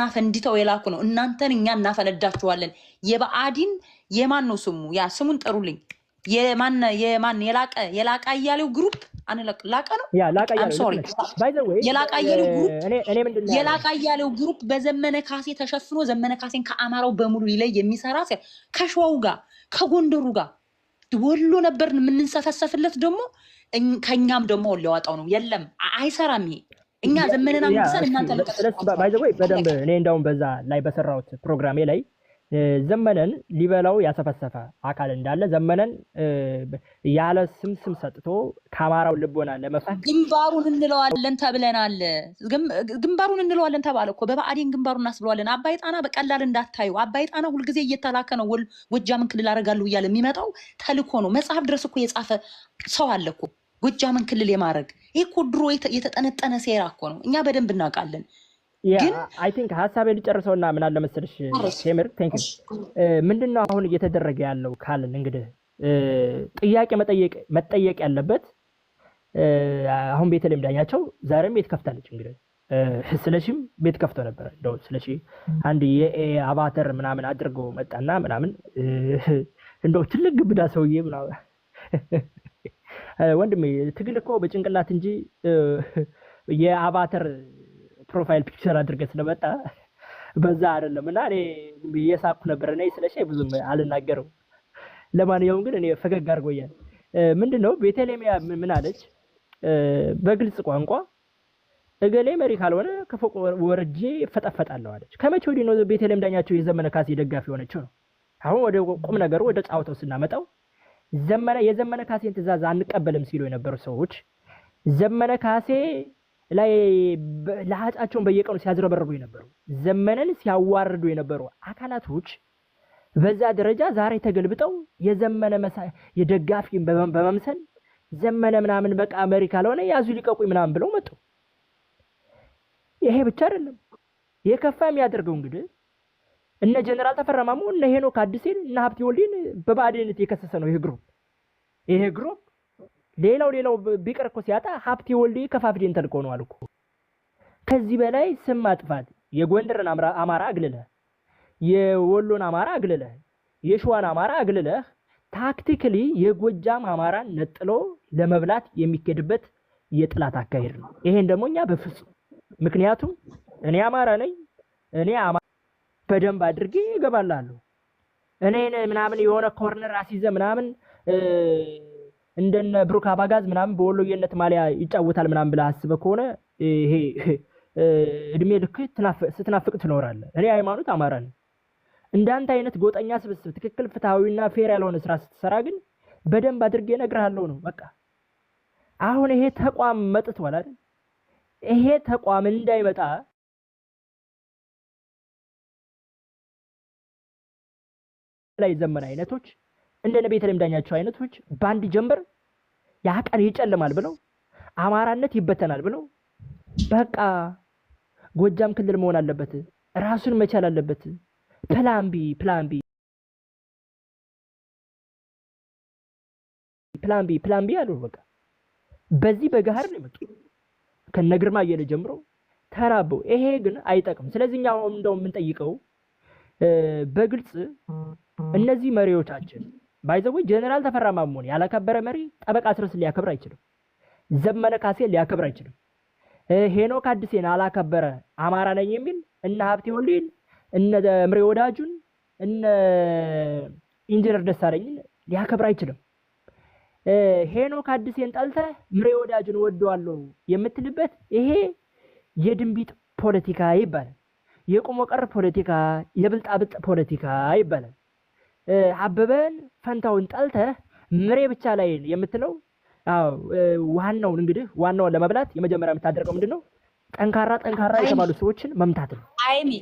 አፈንድተው የላኩ ነው። እናንተን እኛ እናፈነዳችኋለን። የብአዴን የማን ነው ስሙ? ያ ስሙን ጥሩልኝ። የማን የማን የላቀ አያሌው group አንለቅ ላቀ ነው። ያ ላቀ I'm አያሌው sorry። ልክ ነሽ። By the way የላቀ አያሌው group እኔ ምንድን ነው ያለው የላቀ አያሌው group በዘመነ ካሴ ተሸፍኖ ዘመነ ካሴን ከአማራው በሙሉ ሊለይ የሚሰራ ከሸዋው ጋር ከጎንደሩ ጋር ወሎ ነበርን የምንንሰፈሰፍለት፣ ደግሞ ከኛም ደግሞ ሊያወጣው ነው። የለም፣ አይሰራም። ይሄ እኛ ዘመነን ያ አንግሰን እስኪ እናንተ by the way በደንብ እኔ እንዳውም በዛ ላይ በሰራሁት ፕሮግራሜ ላይ ዘመነን ሊበላው ያሰፈሰፈ አካል እንዳለ፣ ዘመነን ያለ ስም ስም ሰጥቶ ከአማራው ልቦና ለመፋቅ ግንባሩን እንለዋለን ተብለናል። ግንባሩን እንለዋለን ተባለ እኮ፣ በብአዴን ግንባሩን እናስብለዋለን። አባይ ጣና በቀላል እንዳታዩ። አባይ ጣና ሁልጊዜ እየተላከ ነው። ጎጃምን ክልል አደርጋለሁ እያለ የሚመጣው ተልኮ ነው። መጽሐፍ ድረስ እኮ የጻፈ ሰው አለ እኮ ጎጃምን ክልል የማድረግ። ይህ እኮ ድሮ የተጠነጠነ ሴራ እኮ ነው። እኛ በደንብ እናውቃለን። ግን I think ሀሳቤ ልጨርሰውና ምን አለ መሰለሽ ቴምር፣ thank you። ምንድነው አሁን እየተደረገ ያለው ካልን እንግዲህ ጥያቄ መጠየቅ ያለበት አሁን ቤተልሔም ዳኛቸው ዛሬም ቤት ከፍታለች። እንግዲህ ስለሺም ቤት ከፍቶ ነበረ። እንደው ስለሺ አንድ የ AI avatar ምናምን አድርጎ መጣና ምናምን እንደው ትልቅ ግብዳ ሰውዬ ምናምን። ወንድሜ፣ ትግል እኮ በጭንቅላት እንጂ የ avatar profile picture አድርገህ ስለመጣ በዛ አይደለም። እና እኔ እየሳቅኩ ነበር። እኔ ስለሺ ብዙም አልናገረው። ለማንኛውም ግን እኔ ፈገግ አድርጎኛል። ምንድነው ቤተልሔም ምን አለች? በግልጽ ቋንቋ እገሌ መሪ ካልሆነ ከፎቅ ወርጄ እፈጠፈጣለሁ አለች። ከመቼ ወዲህ ነው ቤተልሔም ዳኛቸው የዘመነ ካሴ ደጋፊ የሆነችው ነው? አሁን ወደ ቁም ነገሩ ወደ ጫወታው ስናመጣው የዘመነ ካሴን ትእዛዝ አንቀበልም ሲሉ የነበሩ ሰዎች፣ ዘመነ ካሴ ላይ ለሀጫቸውን በየቀኑ ሲያዝረበርቡ የነበሩ፣ ዘመነን ሲያዋርዱ የነበሩ አካላቶች በዛ ደረጃ ዛሬ ተገልብጠው የዘመነ የደጋፊ በመምሰል ዘመነ ምናምን በቃ መሪ ካልሆነ ያዙ ሊቀቁኝ ምናምን ብለው መጡ። ይሄ ብቻ አይደለም። የከፋ የሚያደርገው እንግዲህ እነ ጀነራል ተፈራ ማሞ፣ እነ ሄኖክ አዲሴን፣ እነ ሀብቴ ወልዴን በብአዴንነት የከሰሰ ነው ይሄ group። ይሄ group ሌላው ሌላው ቢቀር እኮ ሲያጣ ሀብቴ ወልዴ ከፋፍዴን ተልኮ ነው አልኩ። ከዚህ በላይ ስም ማጥፋት፣ የጎንደርን አማራ አግልለህ፣ የወሎን አማራ አግልለህ፣ የሸዋን አማራ አግልለህ tactically የጎጃም አማራን ነጥሎ ለመብላት የሚኬድበት የጥላት አካሄድ ነው። ይሄን ደግሞ እኛ በፍጹም፣ ምክንያቱም እኔ አማራ ነኝ። እኔ አማራ በደንብ አድርጌ እገባላለሁ። እኔን ምናምን የሆነ corner አስይዘ ምናምን እንደነ ብሩክ አባጋዝ ምናምን በወሎዬነት ማሊያ ይጫወታል ምናምን ብለህ አስበህ ከሆነ ይሄ እድሜ ልክ ስትናፍቅ ትኖራለህ። እኔ ሃይማኖት አማራ ነኝ። እንዳንተ አይነት ጎጠኛ ስብስብ ትክክል ፍትሐዊና fair ያልሆነ ስራ ስትሰራ ግን በደንብ አድርጌ እነግርሃለሁ ነው በቃ። አሁን ይሄ ተቋም መጥቷል አይደል? ይሄ ተቋም እንዳይመጣ ላይ ዘመን አይነቶች እንደነ ቤተልሔም ዳኛቸው አይነቶች በአንድ ጀንበር ያ ቀን ይጨልማል ብለው፣ አማራነት ይበተናል ብለው፣ በቃ ጎጃም ክልል መሆን አለበት፣ ራሱን መቻል አለበት፣ plan B፣ plan B፣ plan B፣ plan B አሉ። በቃ በዚህ በገሃር ነው የመጡ ከነ ግርማ አየለ ጀምሮ ተናበው። ይሄ ግን አይጠቅም። ስለዚህ እኛ አሁን እንደው የምንጠይቀው በግልጽ እነዚህ መሪዎቻችን፣ by the way ጀነራል ተፈራ ማሞን ያላከበረ መሪ ጠበቃ አስረስ ሊያከብር አይችልም። ዘመነ ካሴ ሊያከብር አይችልም። ሄኖክ አዲሴን አላከበረ አማራ ነኝ የሚል እነ ሀብቴ ወልዴን፣ እነ ምሬ ወዳጁን፣ እነ ኢንጂነር ደሳለኝን ሊያከብር አይችልም። ሄኖክ አዲሴን ጠልተህ ምሬ ወዳጁን እወደዋለሁ የምትልበት ይሄ የድንቢጥ ፖለቲካ ይባላል። የቁሞ ቀር ፖለቲካ፣ የብልጣብልጥ ፖለቲካ ይባላል። አበበን ፈንታውን ጠልተህ ምሬ ብቻ ላይ የምትለው፣ አዎ፣ ዋናውን እንግዲህ ዋናውን ለመብላት የመጀመሪያ የምታደርገው ምንድን ነው? ጠንካራ ጠንካራ የተባሉ ሰዎችን መምታት ነው። ሃይሚ፣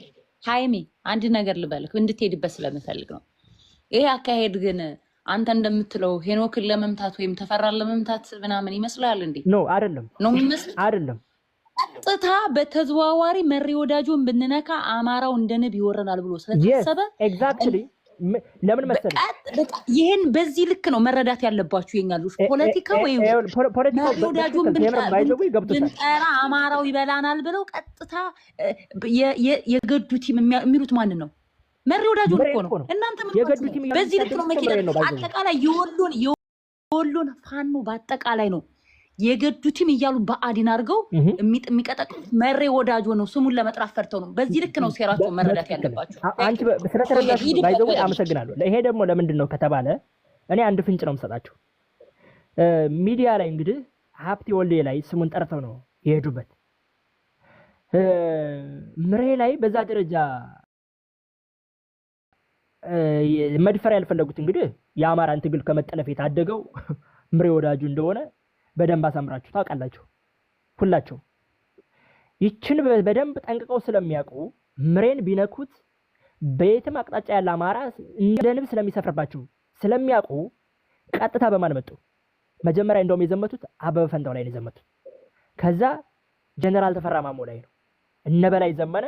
ሃይሚ፣ አንድ ነገር ልበልክ እንድትሄድበት ስለምፈልግ ነው። ይሄ አካሄድ ግን አንተ እንደምትለው ሄኖክን ለመምታት ወይም ተፈራን ለመምታት ምናምን ይመስላል እንዴ? No፣ አይደለም። ነው የሚመስል። አይደለም። ቀጥታ በተዘዋዋሪ መሪ ወዳጆን ብንነካ አማራው እንደ ንብ ይወረናል ብሎ ስለታሰበ Exactly. ለምን መሰለሽ በቃ ይህን በዚህ ልክ ነው መረዳት ያለባችሁ የኛ ልጆች። ፖለቲካ ወይ ፖለቲካው መሪ ወዳጁን በትክክል ቴምር by the way ገብቶታል። ብንጠራ አማራው ይበላናል ብለው ቀጥታ የገዱ team የሚሉት ማንን ነው? መሪ ወዳጁን ምሬን እኮ እኮ ነው። ነው እናንተ ምን የገዱ ሆናችሁ ነው? team እያሉ በዚህ ልክ ነው የሚሳደቡት እኮ መኬድ ምሬን ነው by the way። አጠቃላይ የወሎን ፋኖ በአጠቃላይ ነው የገዱ team እያሉ በአዲን አድርገው የሚቀጠቅጡት መሬ ወዳጆ ነው። ስሙን ለመጥራት ፈርተው ነው። በዚህ ልክ ነው ሴራቸውን መረዳት በትክክል ያለባችሁ። አንቺ ስለተረዳሽ ሂድበት by the way በደንብ። አመሰግናለሁ። ይሄ ደግሞ ለምንድን ነው ከተባለ እኔ አንድ ፍንጭ ነው የምሰጣችሁ። ሚዲያ ላይ እንግዲህ ሀብቴ ወልዴ ላይ ስሙን ጠርተው ነው የሄዱበት። ምሬ ላይ በዛ ደረጃ መድፈር ያልፈለጉት እንግዲህ የአማራን ትግል ከመጠለፍ የታደገው ምሬ ወዳጁ እንደሆነ በደንብ አሳምራችሁ ታውቃላችሁ ሁላቸው። ይችን በደንብ ጠንቅቀው ስለሚያውቁ ምሬን ቢነኩት በየትም አቅጣጫ ያለ አማራ እንደ ንብ ስለሚሰፍርባቸው ስለሚያውቁ ቀጥታ በማን መጡ? መጀመሪያ እንደውም የዘመቱት አበበ ፈንታው ላይ ነው የዘመቱት። ከዛ ጀነራል ተፈራ ማሞ ላይ ነው እነ በላይ ዘመነ